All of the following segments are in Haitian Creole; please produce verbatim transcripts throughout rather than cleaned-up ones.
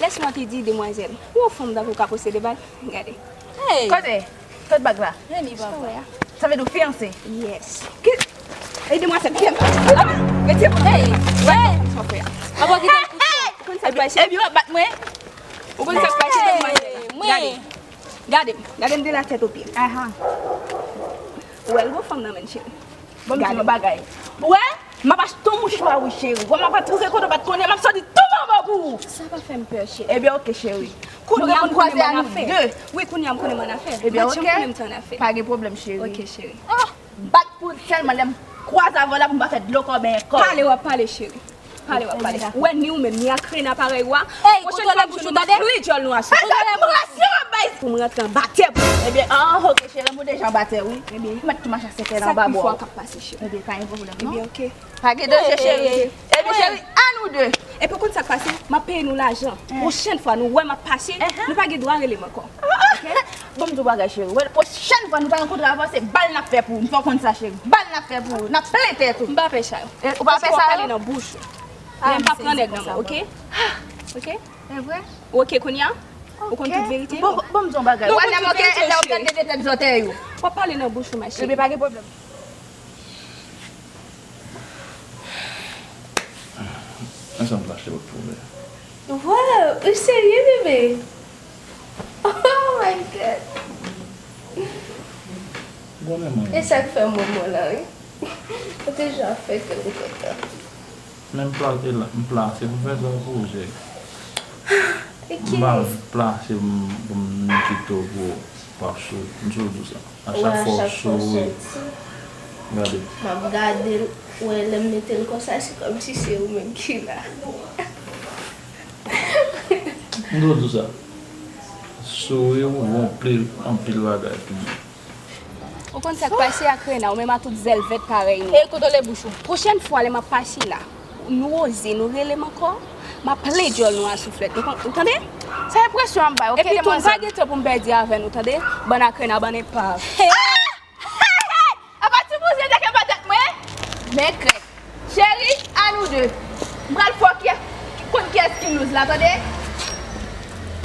Lèsmwa te di demwazèl, ou fanm tankou ka posede bal? Gade. Hey! Kote? Kote bag la? Sa vle di w fiyanse? Yes. Ki? Ey, demwazèl, kite m. Retire pou mwen. Hey! Hey! Sa w fè a? Papa, kite m. Ou konn sa k pase? Epi w ap bat mwen? Ou konn sa k pase, demwazèl? Gade. Gade m. Gade m de la tèt o pye. Aha. Ou wè l gon fanm nan men l, cheri. Bon, m di yon bagay. Ou wè? M ap achte yon mouchwa, wi, cheri. Wè, m ap retwouve kote w pa t konnen, m ap soti tou manman pou ou. Sa pa fè m pè, cheri. Ebyen, oke, cheri. Kounye a m konnen m annafè. Wi, kounye a m konnen m annafè. Ebyen, oke. Pa gen pwoblèm, cheri. Oke, cheri. Bat pou sèlman lè m kwaze avè w la pou m pa fè dlo kò benyen kò. Pale w ap pale, cheri. Pale w ap pale. Ou wè ni ou menm, ni Akrena parèy ou a. Ey, kontwole bouch ou, tande? Plen djòl nou asou. Kontwole bouch ou. Pou m rantre anba tè pou ou. Ebyen, ah, oke, cheri, m deja anba tè, wi. Ebyen. Mèt tou mache a sèkèy la anba bò. Sa ki fwa k ap pase, cheri? Ebyen, pa gen pwoblèm, non. Ebyen, oke. Pa gen danje, cheri. Ebyen, cheri, a nou de. Epi, ou konn sa k pase? M ap peye nou lajan. Pwochèn fwa nou wè m ap pase, nou pa gen dwa rele m ankò. Oke? Bon, m di w bagay, cheri. Wè, pwochèn fwa nou pa rankontre avè w, se bal n ap fè pou ou. M fè w konn sa, cheri. Bal n ap fè pou ou. N ap plen tèt ou. M pa pè sa yo. E, ou pa pè sa yo? Paske w ap pale nan bouch ou. Men m pa pran nèg nan men, oke? Oke? E vre? Oke, kounye a? Ou konn tout verite yo. Bon, bon, m di w bagay. Ou konn tout verite yo, cheri. Wè, lè w gade de tèt zòtèy ou. W ap pale nan bouch ou, ma chérie. Ebyen, pa gen pwoblèm. Ansanm, m ta achte lòt pou ou. Wow, ou serye, bebe? Oh my God. Konnen mwen. E sa k fè m renmen w la, wi. Ou te jwe avè kè m kontan. Men m plase la, m plase pou m fè sa pou ou, cheri. M pa plase pou m, pou m kite w pou w ap sou, m sou di w sa. A chak fwa w souri. Gade. M ap gade l, wè, lè m mete l konsa, se kòmsi se ou menm ki la. M toujou di w sa. Souri w vo anpil, anpil bagay pou mwen. Ou konn sa k pase ak Rena, ou menm a tout zèl vèt parèy nou. E kontwole bouch ou. Pwochèn fwa, lè m ap pase la, nou oze, nou rele m ankò, m ap plen djòl nou a souflèt. Ou konn, ou tande? Se enpresyon an m bay, oke, demwazèl? Epi tou, m pa gen tan pou m pèdi avè nou, tande? Bann Akrena, bann enpav. Hey! Hey! Hey! Apa ti bouzen dèk anba tèt mwen? Men krèk. Cheri, a nou de. M pral fè w ki, konn kiyès ki lose la, tande?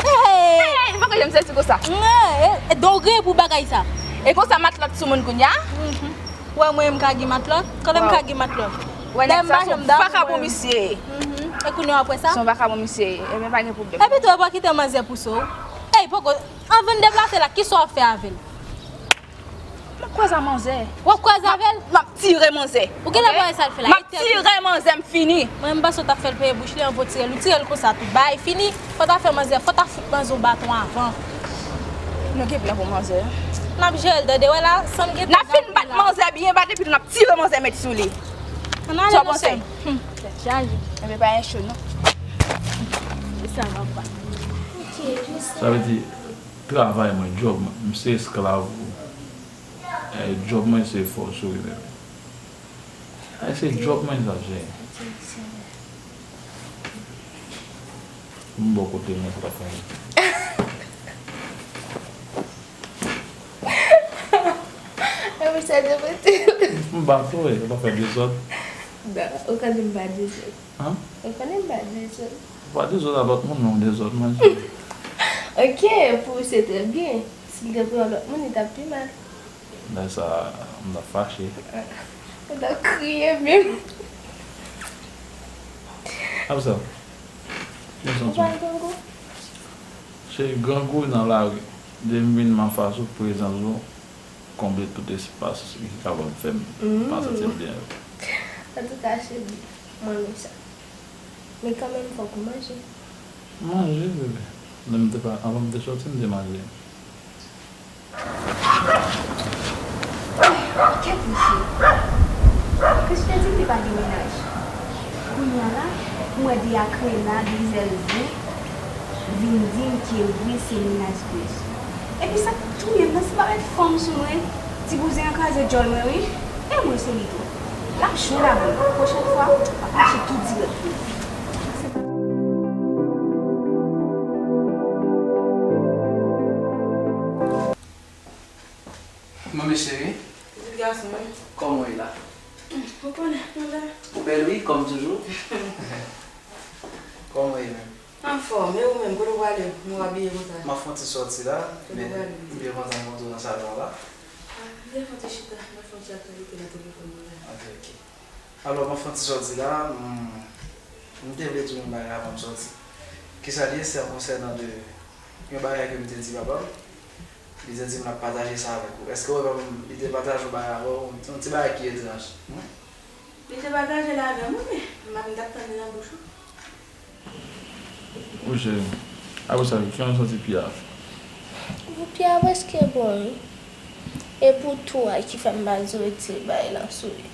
Hey! Hey, hey, m poko janm sezi konsa. Hey, hey, donk gen pou bagay sa. E konsa matlòt sou moun kounye a? Mhm. Wè mwen, m ka gen matlòt? Kòman m ka gen matlòt? Wè, nèg sa se yon vakabon misye ye. Mhm. E kounye a w ap wè sa? Se yon vakabon misye ye. Ebyen, pa gen pwoblèm. Epi tou, w ap kite manzè pouse w? Ey, poko, anvan n deplase la, kisa w ap fè avè l? M ap kwaze a manzè. W ap kwaze avè l? M ap tire manzè. Ou genlè pa wè sa l fè la. M ap tire manzè, m fini. Mwen, m panse w t ap fè l peye bouch li, anvan w tire l. Ou tire l konsa tou. Bagay fini. Fò w ta fè manzè, fò w ta fout manzè yon baton avan. Nou gen plan pou manzè. N ap jere l, tande, wè la, san m gen tan. N ap fin bat manzè byen bat, epi tou n ap tire manzè met sou li. Ann ale, monchè. Sa w panse? Hum, tèt chaje. Ebyen, pa gen cho, non. E sa va pa. Sa vle di, travay mwen, djòb mwen, m se esklav ou. E, djòb mwen se fòs ou wi, bebe. E, se djòb mwen sa, cheri. M bò kote mwen, sa ta fè. E wi, sa te mete. M bat ou, e, ou pa fè dezòd. Non, ou konnen m pa dezòd. Hein? Ou konnen m pa dezòd. Ou pa dezòd a lòt moun, men ou dezòd mwen, cheri. Ok, pou ou se trè byen. Si l te pran lòt moun, li t ap pi mal. Lè sa, m t ap fache. Ou t ap kriye menm. Ap sa. Ou pa grangou? Cheri, grangou nan lari. Depi m vin m anfas ou, prezans ou konble tout espas ki kapab fè m pa santi m byen yo. Antouka, cheri, m renmen sa. Men kanmenm, fòk ou manje. Manje, bebe. Lè m te pa, anvan m te sòti, m te manje. Kèt mesye. Kris te di m li pa gen mennaj. Kounye a la, m wè de Akrena, de Zèlze vin di m ke vre se mennaj Kris. Epi sa k touye m nan, se pa mèt fanm sou mwen. Ti bouzen an kraze djòl mwen, wi. E mwen se li tou. L ap jwe avè m. Pwochèn fwa, m ap mache tou dirèk pou li. Manmi cheri. Pitit gason, wi. Kòman w ye la? Ou konnen, mwen la. Ou bèl, wi, kòm toujou. Kòman w ye menm? Anfòm, e ou menm, kote w prale? Ou abiye konsa? M ap fè yon ti sòti la, men m byen kontan m wè w nan salon an la. Ah, m te fè yon ti chita, m ap fè yon ti aktyalite nan telefòn mwen la. Ok, ok. Alò, m ap fè yon ti sòti la, m, m te vle di w yon bagay avan m sòti. Kisa l ye? Se konsènan de yon bagay ke m te di papa m. Li te di m l ap pataje sa avèk ou. Èske w wè papa m, li te pataje yon bagay avè w? Yon ti bagay ki etranj. Hmm? Li te pataje l avè m, wi, men m t ap tann li nan bouch ou. Wi, cheri. Apre sa, kijan w santi pye a? Bon, pye a prèske bon, wi. E pou tou a ki fè m pa di w retire bagay lan sou li.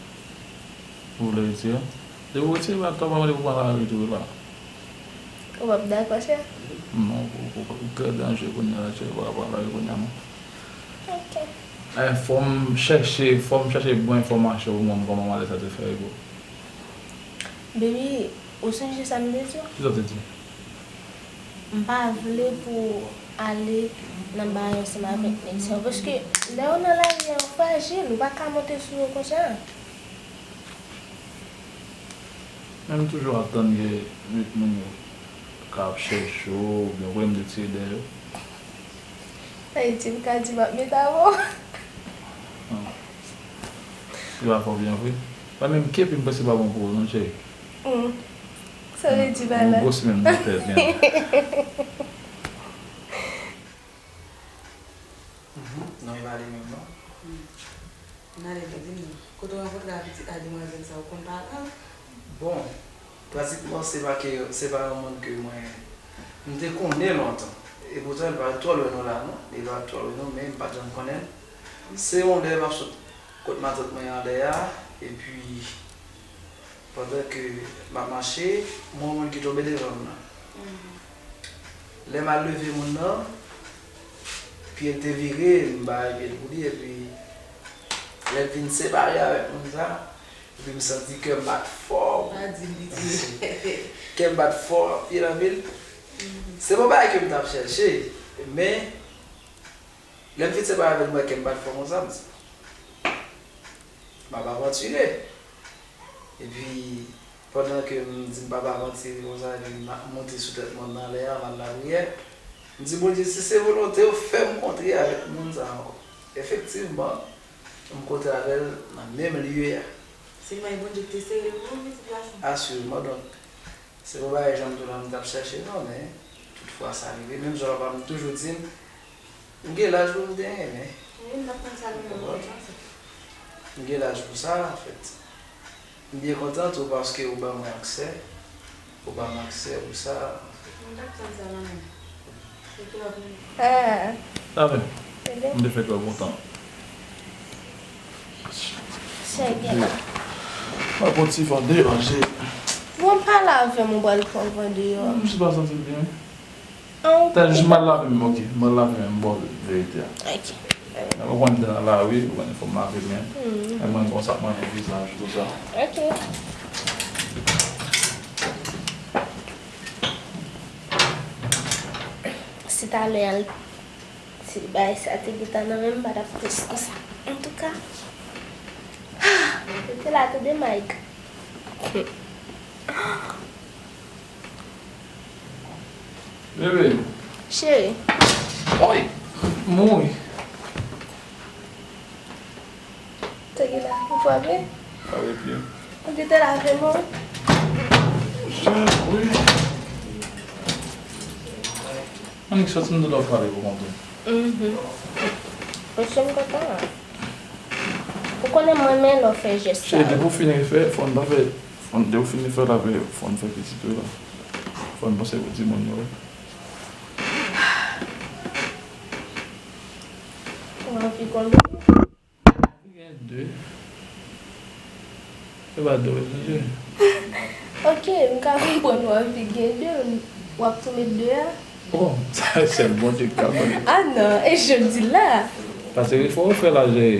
Ou vle retire? Depi w retire bagay, tou a pa mande pou pran lari tou la. Ou p ap dakò, chè? Non, ou, ou, ou trè danje kounye a la, chè, pa rapò a lari kounye a, non. Ok. Eh, fò m chèche, fò m chèche bon enfòmasyon pou mwen, kòman malè sa te fè rive w. Baby, ou sonje sa m te di w? Kisa w te di? M pa vle pou w ale nan bagay ansanm avèk nèg sa yo, paske lè yo nan lari a, yo frajil, ou pa ka monte sou yo konsa. Men m toujou ap tann ke moun yo ka ap chèche w, oubyen w kwè m te tire dèyè yo. Sa vle di m ka di m ap met avè w? Non. Se pa fò byen vre. Mwen menm kepi m panse pa bon pou ou non, cheri. Hmm. Sa vle di bagay la. Ou gwo si menm nan tèt byen. Mhm. Non, e pa li menm non. Hmm. N ale, di m non. Kote w rankontre a pitit la, demwazèl sa, ou konn pale l? Bon, pratikman, se pa ke, se pa yon moun ke mwen, m te konnen lontan. E poutan, li pa twò lwen nou la, non. Li pa twò lwen nou, men m pa t janm konnen l. Se yon lè m ap sot kot matant mwen anlè a, epi pandan ke m ap mache, m wè yon moun ki tonbe devan m nan. Mhm. Lè m al leve moun nan, pye l te vire, m bay pye l pou li, epi lè l vin separe avèk moun sa, epi m santi kè m bat fò. Pa di m li tire. Kè m bat fò, anpil, anpil. Mhm. Se pa yon bagay ke m t ap chèche, men lè m fin separe avè l, m wè kè m bat fò konsa, m di, m ap avantire. Epi, pandan ke m di m p ap avantire konsa, epi m ap monte sou tèt mòn nan anlè a, m al lapriyè. M di, Bondye, si se volonte w, fè m kontre avèk moun sa ankò. Efektivman, m kontre avè l nan menm lye a. Se men Bondye ki te sere pou ou, pitit gason. Asireman, donk, se pa bagay jan m di w la m t ap chèche, non, men tout fwa sa rive. Menm jan papa m toujou di m, m gen laj pou m te renmen. Wi, m t ap tann sa nan men w, konprann? M gen laj pou sa, anfèt. M byen kontan tou paske ou ban mwen aksè. Ou ban m aksè pou sa. M t ap tann sa nan men w. Ou te ap vini. Ah. Sa fè? M te fè twò kontan. Sège la. Mwen pran ti van deyò, je. Bon, pale avè m, ou pral pran van deyò. M jis pa santi l byen. An, ou... Tan jis m al lave men m, ok. M al lave men m, m ba w verite a. Ok. Ou konn m te nan lari, ou konn fò m lave men. Hmm. Men mwen konsa, mwen nan vizaj, tou sa. Ok. Si talè a, si bagay sa te gentan nan men m, m pa t ap tris konsa. Antouka, yo te la tande Mike. Bebe. Cheri. Oy, mouri. Te gen la, ou frape? Frape pye m. Ou gentan lave men w? Jan, wi. Annik sòti m, tout w ap pale pou kont ou. Mhm. Mesye, m kontan la. Ou konnen m renmen lè w fè jès sa yo. Cheri, depi w fin fè, fò n pa fè, fò n, depi w fin fè la, fò n fè pitit ou la. Fò n panse pou timoun yo, wi. Ou anvi konn. Gen de. Se pa de w, mesye. Ok, m ka konprann w anvi gen de, w ap tou met de a. Oh, sa sèl Bondye k ka konnen. Ah non, e jodi la. Pase fò w fè lajè.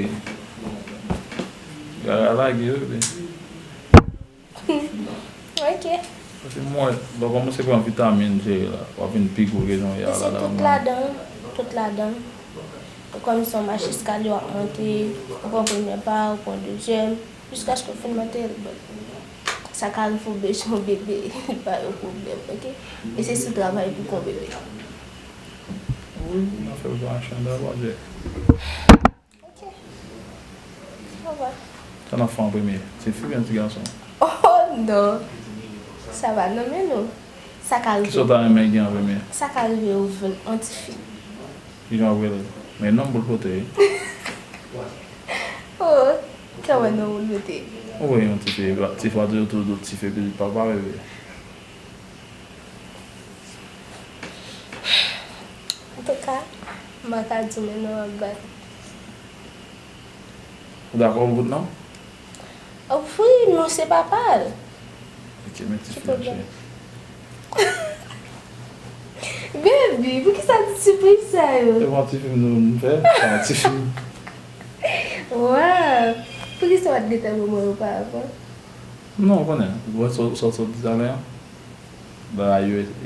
Gara lage, bebe. Ok. Paske mwen, lè w kòmanse pran vitamin, cheri, la, w ap vin pi gwo ke jan w ye a la. Se tout ladan, tout ladan. Kòm se yon mach eskalye w ap monte, ou pran premyè pa, ou pran dezyèm, jiskaske w fin monte l, bon. Sa ka rive yon bebe, yon bebe, li pa yon pwoblèm, oke? E se sou travay pou kon bebe. Wi, nan fè preparasyon dabò, Jack. Oke. Au revoir. Sa n ap fè an premye? Ti fi oubyen ti gason? Oh non! Sa va, non, men non. Sa ka rive. Kisa w ta renmen gen an premye? Sa ka rive ou jwenn yon ti fi. Kijan w ap rele l? Men non m pou l pote wi. Oh, kè wè non ou l pote. Ou wè yon ti fi, ti fi a toujou tou dout, ti fi pitit papa bebe. Antouka, m pa ka di w men non w ap bat. Ou dakò pou bout non? Wi, non se papa l. Ok, men ti fi a cheri. Baby, poukisa tout sipriz sa yo? Se pa yon ti fim nou nou fè, se pa yon ti fim. Waw, poukisa w pa t gentan ban mwen yo pa avan? Non, ou konnen, ou wè sa w sot di talè a? Bagay yo e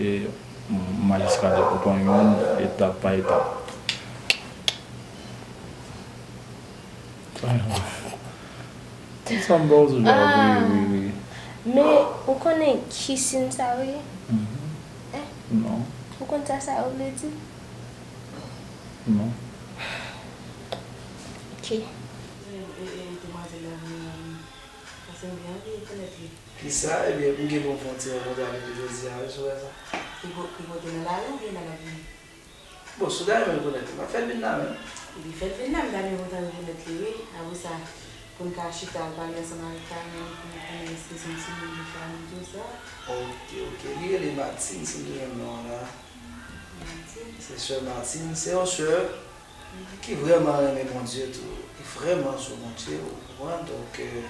majistra de ou pran youn etap pa etap. Sa m ba w sou jwa wi wi wi. Men ou konnen ki siy sa wi? Non. Ou konn sa sa yo vle di? Non. Ok. Demwazèl la vini la wi. Paske m gen anvi konèt li. Kisa? Ebyen, m gen pou m fè yon ti rankontre avèk li jodi a wi, sou wè sa. Ki kote, nan lari oubyen nan lap vini? Bon, si w ta renmen rekonèt li, m ap fè l vin la menm. Li fè l vin la, m ta renmen kontan rekonèt li wi. Apre sa, pou n ka chita al pale ansanm avèk paran l, pou nou konnen èske se yon timoun li fè a menm tou sa. Ok, ok. Li rele Martine, si m te jwenn non an la. Martine. Se sè Martine, se yon sè ki vrèman renmen Bondye tou, ki vrèman sou Bondye, ou konprann? Donk, euh,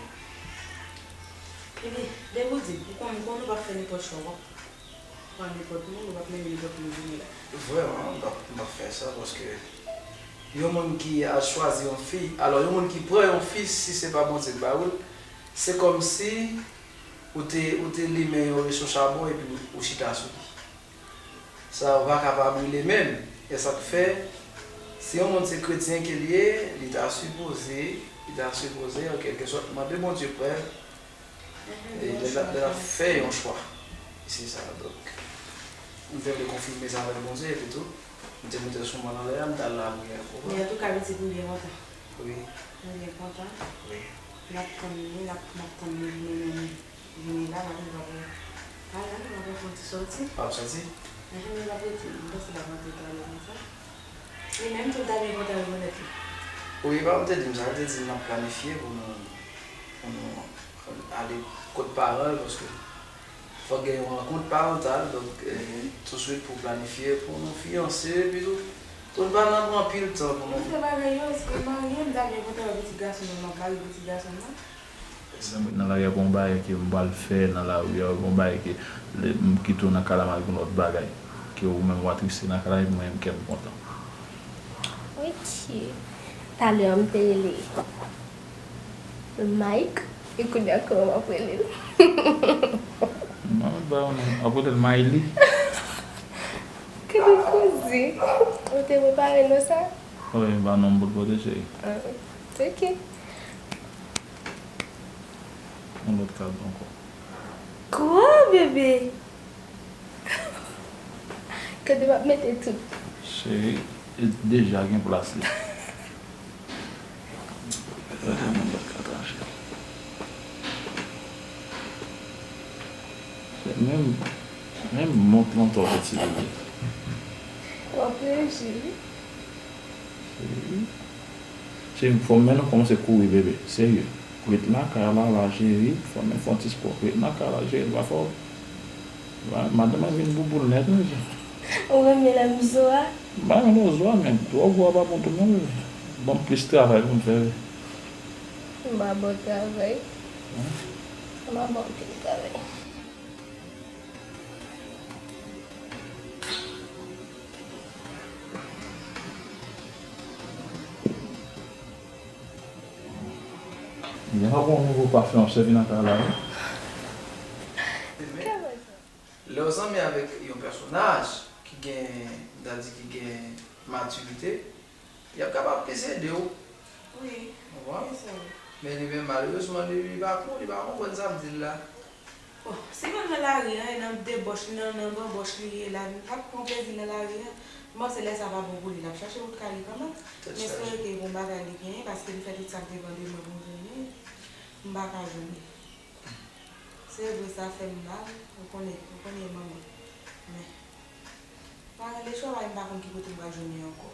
Ebyen, Dèboudi, ou konn, m konnen ou p ap fè nenpòt chwa, w ap pran nenpòt moun, ou p ap mennen nenpòt moun vini la. Vrèman, m p ap, m p ap fè sa, paske yon moun ki al chwazi yon fi, alò, yon moun ki pran yon fi, si se pa Bondye k ba ou l, se kòmsi ou te, ou te limen yon recho chabon epi ou chita sou li. Sa ou pa ka pa brile menm. E sa k fè, si yon moun se kretyen ke l ye, li ta sipoze, li ta sipoze, an kèlkesòt, mande Bondye prèv, e lè l ap, lè l ap fè yon chwa. Se sa, donk, m te vle konfime sa avèk Bondye, epi tou, m te moute sou mòn anlè a, m t al lapriyè, ou konprann? Men antouka, pitit, m byen kontan. Wi. M byen kontan. Wi. N ap tann li, n ap, n ap tann li vini menm. Vini la, m ap rive apre. Ala, m ap fè yon ti sòti. W ap sòti? Enhen, men m ap rete. M panse l ap rantre talè konsa. Li menm tou, l ta byen kontan rekonèt li. Wi, papa m te di m sa, li te di n ap planifye pou nou, pou nou ale kot paran l, paske fòk gen yon rankont parantal, donk, eh, touswit pou planifye, pou nou fiyanse, epi tou, pou n pa nan pran anpil tan pou nou. Nou fè bagay yo, si nou marye, m ta byen kontan wè pitit gason m nan, m ap mare pitit gason m nan. Nan lari a gen yon bagay ke m pral fè nan lari a, gen yon bagay ke lè m kite w nan kay la m al gen yon lòt bagay ke ou menm w atriste nan kay la epi mwen menm kè m kontan. Ok. Talè an m te rele Mike, e kounye a kòman m ap rele l? Non, m pa wè non. W ap rele l Miley? Gade koze. Ou te prepare non sa? Wi, m pa non m pou l pote cheri. Ah, ok. Yon lòt kad ankò. Kwa, bebe? Gade m ap mete tout. Cheri, deja gen plas li. Gade yon lòt kad ankò cheri. Menm, menm mont lan twò piti bebe. W ap reji wi. Cheri. Cheri, fò men nou kòmanse kouri bebe, serye. Ret nan kay la la cheri, fò men fè yon ti spò. Ret nan kay la cheri, pa fò. Madanm mwen vin bouboul nèt wi. Ou renmen lè m zo a? M pa renmen lè w zo a, men twò gwo a pa bon tou non bebe. Ban m plis travay pou m fè wi. M pa ba w travay. M pa ba w anpil travay. Deja gen yon nouvo pafen w ap sèvi nan kay la wi. Lè w zanmi avèk yon pèsonaj ki gen, m ta di ki gen matirite, y ap kapab plis ede w. Wi, ou konprann? Men li menm malerezman li, li pa kon, li pa konprann sa m di l la. Bon, si l nan lari a, e nan debòch li, nan, nan banbòch li ye la, li p ap pran plezi nan lari a. M panse lè sa pa bon pou li, l ap chache wout kay li kanmenm. M espere ke bon bagay li genyen, paske li fè tout sa k depann de mwen pou m jwenn li. M pa ka jwenn li. Se vre, sa fè m mal, ou konnen, ou konnen manman. Men, pa rele chwa, m pa konn ki kote m pral jwenn li ankò.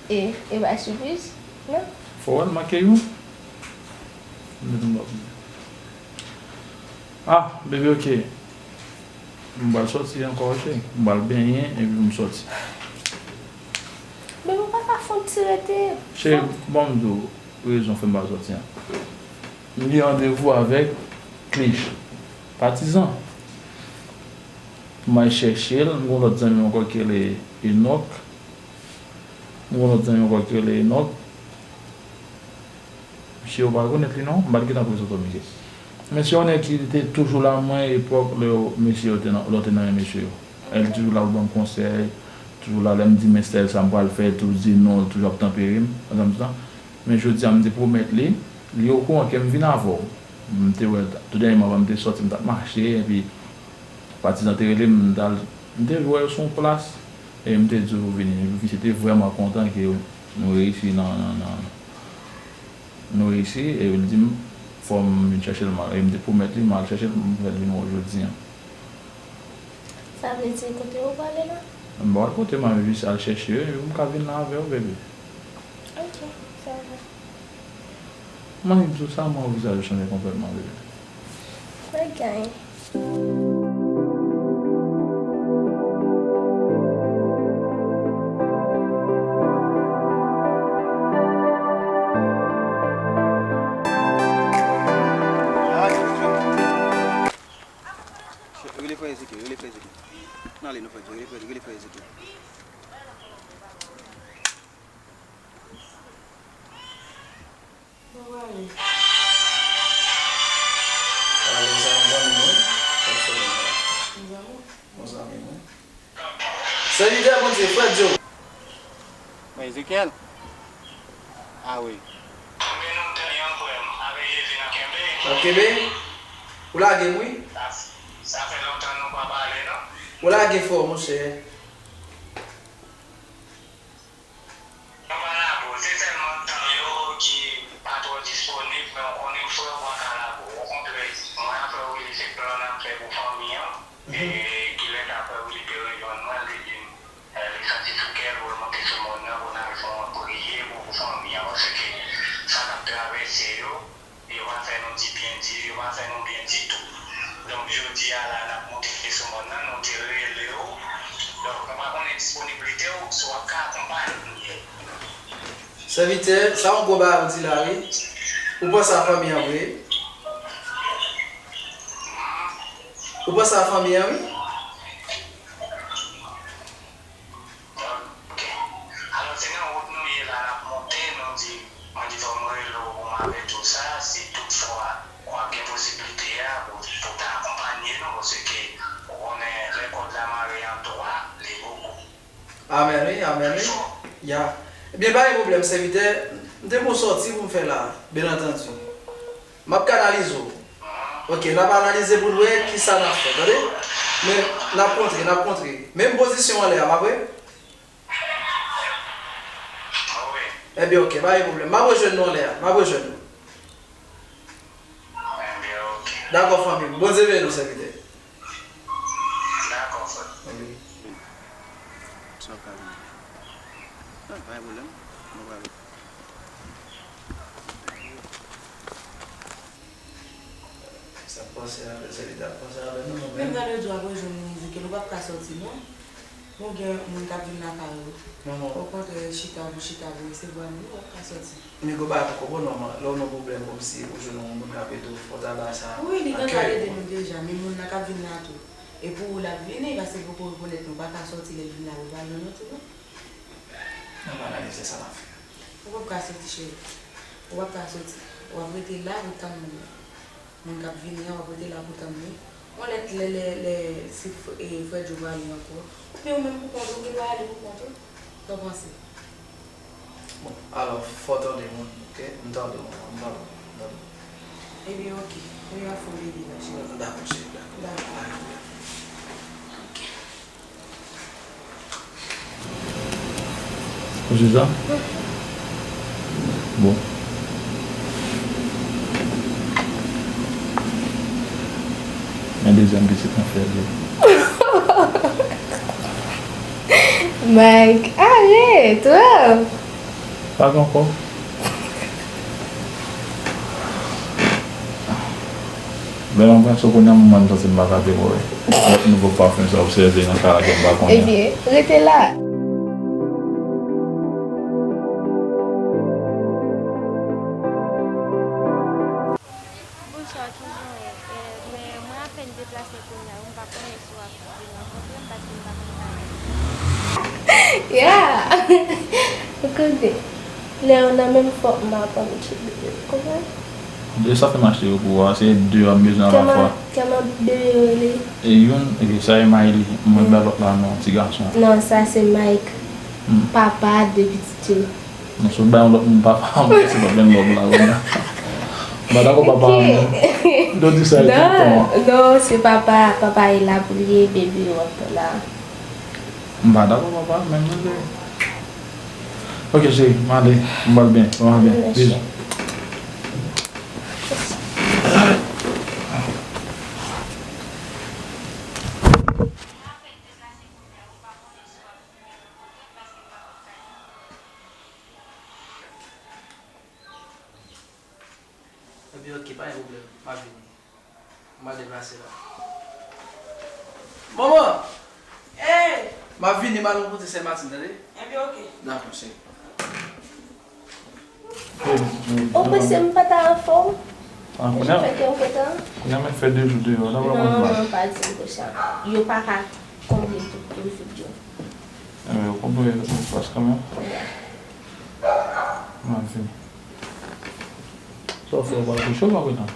E, e pa sipriz, non? Fò wè l manke youn. Mete m lòt. Ah, bebe, ok. M pral sòti ankò, ok. M pral benyen, epi m sòti. Bebe, ou pa ka fon ti rete. Cheri, bon, m di w rezon fè m pa sòti an. M gen randevou avèk Klich, Patizan. M al chèche l, m gen yon lòt zanmi m ankò ki rele Enòk. M gen yon lòt zanmi m ankò ki rele Enòk. Misye, ou pa rekonèt li non? M pa t gentan prezante w misye. Men se yon nèg ki te toujou la mwen epòk lè yo, mesye yo te nan, lè yo te nan men mesye yo. Li toujou la pou ban m konsèy, toujou la lè m di men style sa m pral fè, li toujou di non, li toujou ap tanpere m, ansanm di sa. Men jodi a m te pwomèt li, li okouran ke m vin avè w. M te wè, tou dènyèman avan m te sòti, m t ap mache, epi Patizan te rele m, m t al, m te wè yo sou yon plas, e m te di w vini. Misye te vrèman kontan ke nou reyisi nan, nan, nan, nou reyisi, e li di m fò m vin chèche l, m al, e m te pwomèt li, m al chèche l, m fè l vin wè w jodi a. Sa vle di kote ou prale la? M pa wè kote m al, jis al chèche yo, epi m ka vin la avè w, bebe. Ok, sa va. Mwen menm tou sa, mwen wè vizaj ou chanje konplètman, bebe. Mwen genyen. Rele frè Ezekiel, rele frè Ezekiel. N ale non frè Djo, rele frè, rele frè Ezekiel. Bon, prale. Prale, sa yon zanmi mwen, k ap sone mwen la. Yon zanmi? Yon zanmi mwen. Sèvitè Bondye, frè Djo. Mwen Ezekiel. Ah wi. N ap kenbe? Ou lage m wi. Sa, sa fè lontan nou pa pale, non? Ou lage fò, monchè. Mwen pa lage w, se sèlman tan yo ki pa twò disponib, men w konnen frè w pa ka lage w. Okontrè, mwen ak frè Willy se plan n ap fè pou fanmi an. E kilè ta frè Willy te rejwenn mwen, l te di m, eh, li santi sou kè l pou l monte sou mòn nan pou n al fè yon priye pou, pou fanmi an, paske sa k ap travèse yo, yo pa fè nou di byen di, yo pa fè nou byen ditou. Donk, jodi a la, n ap monte sou mòn nan, nou te rele w. Donk, nou pa konnen disponiblite w, si w ap ka akonpanye. Sèvitè, sa yon gwo bagay ou di la, wi. Ou panse a fanmi an vre? Ou panse a fanmi an, wi? Ok. Alò, se nan wout nou ye la, n ap monte, nou di, mwen di fò m rele w pou m avèti w sa, si toutfwa w ap gen posiblite a, pou, pou w ta akonpanye nou, paske ou konnen lè kòd la mare an twa, li bokou. Amèn, wi, amèn, wi. Ya. Ebyen, pa gen pwoblèm, sèvitè. M te gon sòti pou m fè la, byen antandi. M ap kanalize w. Ok, n ap analize pou n wè kisa n ap fè, tande? Men, n ap kontre, n ap kontre. Menm pozisyon anlè a, pa vre? Ebyen, ok, pa gen pwoblèm. M ap rejwenn nou anlè a. M ap rejwenn nou. Dakò, fanmi m. Bondye beni w, sèvitè. Dakò, frè. Ok. Sa w ka vini. Ah, pa gen pwoblèm. Nou prale. Sa k panse avè l, se li t ap panse avè nou, nou menm. Menm nan lè di w ap rejwenn nou, Ezekiel, ou p ap ka sòti, non. Nou gen moun k ap vin lakay ou. Okontrè, chita pou chita pou resevwa moun, ou p ap ka sòti. Men gwo bagay poko bon non, lè w nan pwoblèm kòmsi ou jwenn yon moun k ap ede w, fò w ta ba sa akèy. Wi, li gentan ede nou deja, men moun nan k ap vin la tou. E pou ou l ap vini, paske l poko rekonèt nou, ou pa ka sòti lè l vin la, ou pa jwenn nou tou non. N ap analize sa n ap fè. Ou p ap ka sòti, cheri. Ou p ap ka sòti. W ap rete la pou tann moun nan. Moun k ap vini an, w ap rete la pou tann li. Yon lè, lè, lè, lè, si f-, e, frè Djo prale ankò, oubyen ou menm pou kont ou, ou gen dwa ale pou kont ou. Sa w panse? Bon, alò, fò w tande moun, ok? M tande w, m tande w, m tande w. Ebyen, ok. Yo a fè w bebe nan cheri. Dakò, cheri, dakò. Dakò. Ou se sa? Bon. Men dezyèm pitit mwen fè l. Mike, arèt, wè. Pa gen ankò. Lè m ap ranse w kounye a, m santi m pa ka te wè. Avèk nouvo pafen sa w sèvi nan kay la ke m pa konnen. Ebyen, rete la. Bonswa, kijan w ye? Eh, men mwen apèn deplase kounye a wi, m pa konnen si w ap vin rankontre m paske m pa konn pale. Yeah! Ou konnen, lè yo nan menm fòk m ap pran m tchibibit, ou konprann? E sa fè m achte yo pou ou a, se de yo m bezwen alafwa. Kòman de yo rele? E youn, e sa e Mayli, mwen bay lòt la non, ti gason. Non, sa se Mike, papa de pitit yo. Non, si w bay yon lòt moun papa, mwen se pa menm lòt la kounye a. M pa dakò papa a non. Don't di sa e tout tan. Non, se papa, papa e la pou l ye, baby yo ap la. M pa dakò papa, menm non cheri. Ok cheri, m ale, m pral byen, m pral byen. Bizou. Ebyen ok, pa gen pwoblèm, m ap vini. M a deplase la. Manman! Hey! M ap vini, m al rankontre sè Martine, tande? Ebyen ok. Dakò, cheri. Ou panse m pa ta anfòm? Jan fè ke ou kontan? Kounya mwen fè de jou deyò la, pa konn mal. Non, pa di m konsa. Yo pa ka konble tout tou vid yo. Ebyen, yo konble espas kanmenm. M ap vini. Sa w fè, ou pral kouche ou w ap gentan?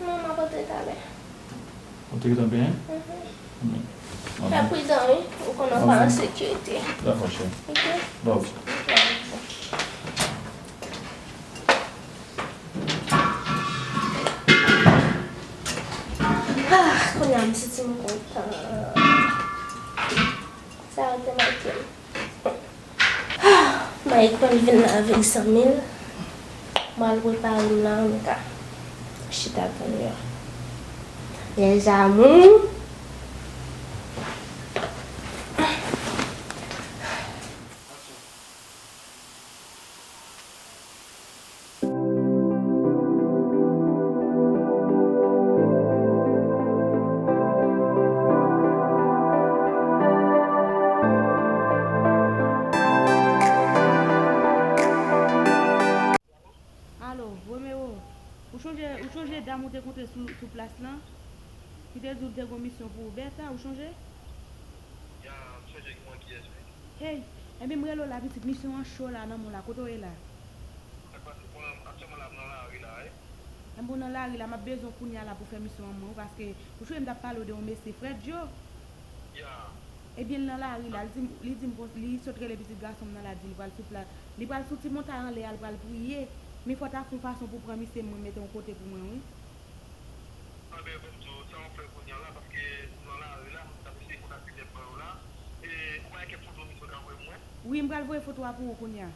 Non, m ap antre talè. Ou te gentan benyen? Fè pridan wi, ou konnen w pa an sekirite. Dakò cheri. Ok. Love. Ah, kounye a m santi m kontan. Sa yo te manke m. Mike pral vin la avèk zanmi l. M al prepare m la, m ka chita tann yo. Les amours. Alo, Romero, ou chonje, ou chonje dam ou te kontre sou, sou plas lan? Ki te di w l te gon misyon pou ou, Bertha, ou chonje? Ya, m chonje ki mwen kiyès wi. Hey, enben m rele w la pitit, misyon an cho la nan men w la, kote w ye la? Sa k pase? Bon, aktyèlman la m nan lari la wi. Enben w nan lari la, m ap bezwen w kounye a la pou fè misyon an mwen wi, paske ou chonje m t ap pale w de yon mesye, frè Djo. Ya. Ebyen l nan lari la, li di m, li di m konsa, li sot rele pitit gason m nan la di li pral sou pla, li pral sou ti montay anlè a, li pral priye. Men fò w ta fè yon fason pou w pran misye mwen mete yon kote pou mwen wi. Anben ban m di w sa w ap fè kounye a la, paske m nan lari la, m t ap eseye kontakte nèg ban yo la. E ou pa gen kèk foto misye w ka voye mwen? Wi, m pral voye foto a pou ou kounye a.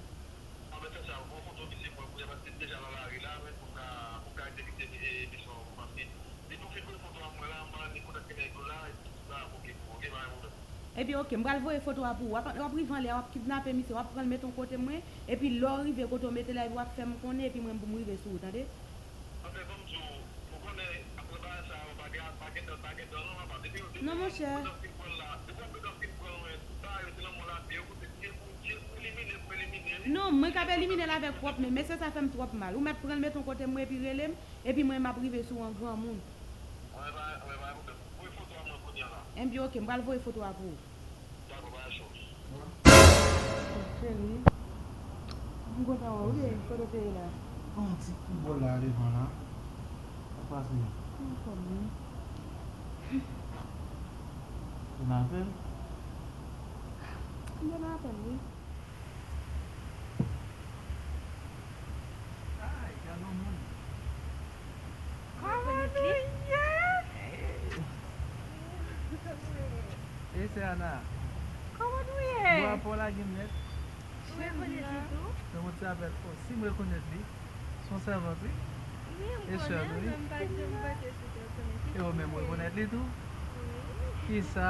Anben fè sa, voye foto misye mwen kounye a, paske m deja nan lari la, men pou m ka, pou m ka egzekite misyon an pou m ap vini. Depi w fin voye foto a mwen la, m annik kontakte nèg yo la, epi tout sa ap oke pou ou, oke, pa gen pwoblèm. Ebyen oke, m pral voye foto a pou ou. W ap, w ap rive anlè a, w ap kidnape misye, w ap pran l met yon kote mwen, epi lè w rive kote w mete l la, epi w ap fè m konnen, epi mwen menm pou m rive sou ou, tande? Anfen, ban m di w, ou konnen, apre bagay sa yo, pa gen, pa gen dan, pa gen dan non anba. Depi, depi w ap pran dan fin pran l la, depi w ap pran dan fin pran l, tout bagay yo, se nan men w l ap ye, ou konnen, si e pou, si e pou elimine, pou elimine wi. Non, mwen k ap elimine l avèk pwòp men, mesye sa fè m twòp mal. Ou mèt pran l met yon kote mwen, epi rele m, epi mwen, m ap rive sou ou an granmoun. Anben pa, anben pa gen pwoblèm. Voye foto a mwen kounye a la. Enben oke, m pral voye foto a pou ou. Dakò, pa gen cho. Cheri, m kontan wè w wi, kote w te ye la? Gon ti kout bòl la devan la. Sa k pase? Anfòm wi. Ou nan apèl? M te nan apèl wi. Ay, gad yon moun. Kòman li? Ana. Kòman nou ye? Bwa pa w lage m nèt. Ou rekonèt li tou? Nan yon ti apèl. Oh, si m rekonèt li, se yon sèvant, wi. Wi, m konnen, men m pa t janm panse si w te rekonèt li. E ou menm, ou rekonèt li tou? Wi. Kisa?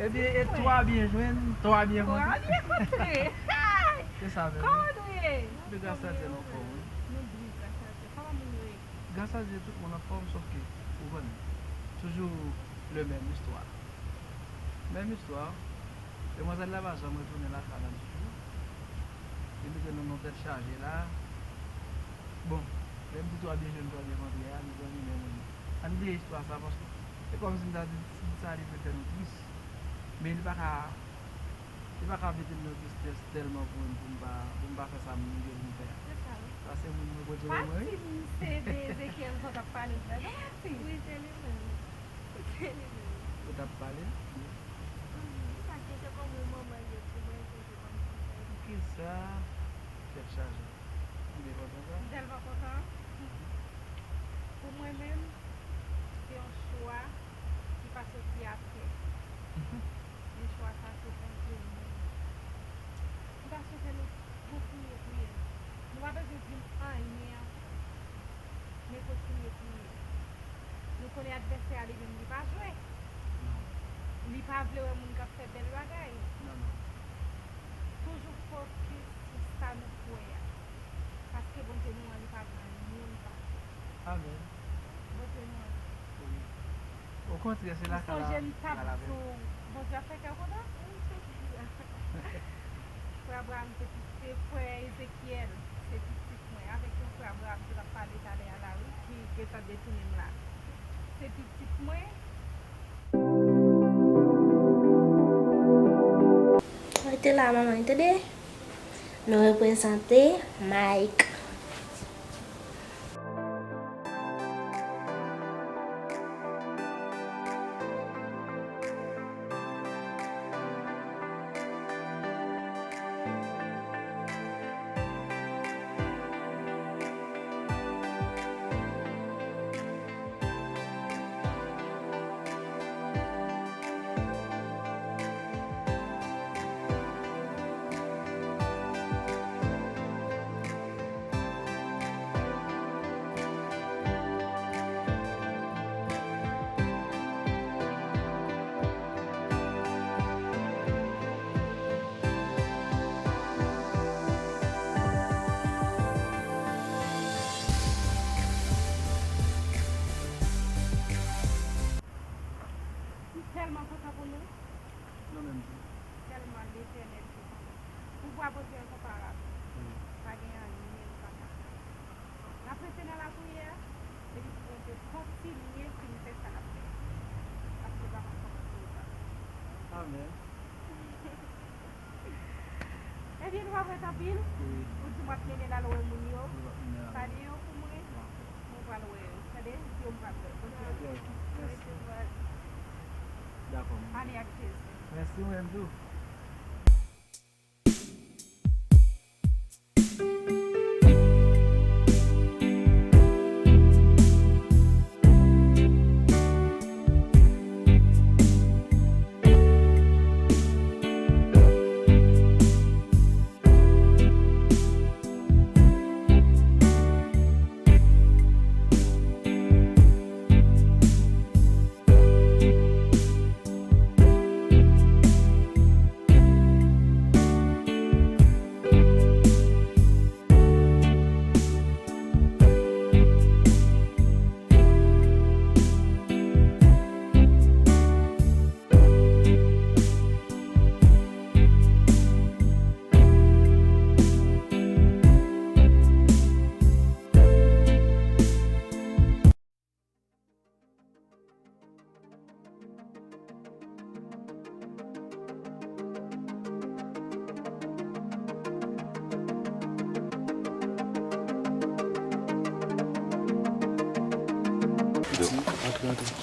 Ebyen, e twa byen jwenn, twa byen kontre. Twa byen kontre. Se sa menm, wi. Kòman nou ye? Nou gras a Dye, nou anfòm, wi. Nou byen, gras a Dye. Kòman moun yo ye? Gras a Dye, tout moun anfòm, sòf ke, ou konprann, toujou le menm istwa. Menm istwa. Demwazèl la pa janm retounen lakay la ditou. Li mete nou nan tèt chaje la. Bon, lè m di twa byen jwenn, twa byen kontre a, mezanmi, men moun. Ann bliye istwa sa, paske se kòmsi m ta di, di sa, li vle fè nou tris. Men li pa ka, li pa ka mete m nan tristès tèlman pou, pou m pa, pou m pa fè sa m gen pou m fè a. Se sa, wi. Sa se moun mwen pote pou mwen, wi. Pati m se de Ezekiel sa w t ap pale la, non, Pati? Wi, se li menm. Se li menm. Ou t ap pale? Mhm. Sa ki se kòm yon manman l ye pou mwen, se li menm ki fè. Poukisa? Tèt chaje. M te kontan sa. M tèlman kontan. Pou mwen menm, se yon chwa ki pa soti atè. Men chwa sa se Bondye menm. M ta swete nou kontinye priye. Nou pa bezwen di m anyen ankò. Men kontinye priye. Nou konnen advèsè a li menm li pa jwe. Non. Li pa vle wè moun k ap fè bèl bagay. Non, non. Toujou fokis sou sa nou kwè a. Paske Bondye nou an, li pa gen anyen li pa fè. Amèn. Bondye nou an. Wi. Okontrè, se lakay la. Ou sonje m t ap di w, Bondye ap fè kè w kontan? Wi, se vre. Frè Abraham te, te frè Ezekiel, se pitit mwen. Avèk yon frè Abraham te t ap pale talè a la, wi, ki gentan detounen m la. Se pitit mwen. Rete la, manman, tande. Nou reprezante Mike. M tèlman kontan pou nou. Nou menm tou. Sèlman Letènèl ki konnen. Pouvwa Bondye enkonparab. Wi. Pa gen anyen nou pa ka fè. N ap rete nan lapriyè, epi pou Bondye kontinye fin fè sa l ap fè. Paske l pa konn kòman pou l pa. Amèn. Ebyen, nou pa prèt anpil. Wi. Ou di m w ap mennen l al wè moun yo. Wi, w ap mennen l al wè. Pale yo pou mwen. Dakò. Mwen pral wè yo. Tande? Di yo m pral wè. Oke. Oke, oke. Mèsi. Mèsi, frè. Dakò, mwen. Ale ak Jezi. Mèsi, ou menm tou.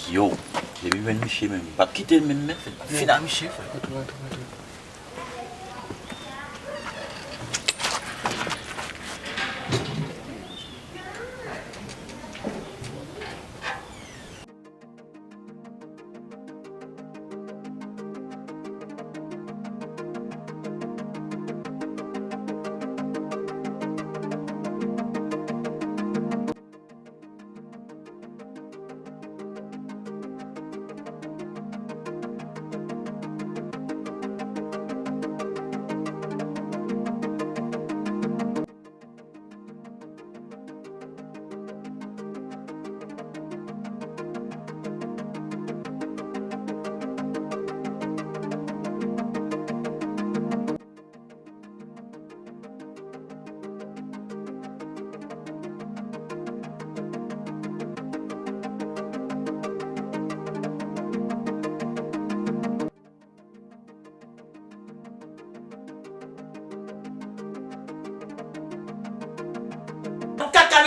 Yo, depi m jwenn misye menm, m p ap kite l menm, men fè m fin a misye, frè. Antre, antre, antre.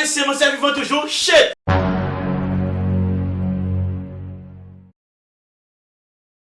Se manzè vivan toujou, shit!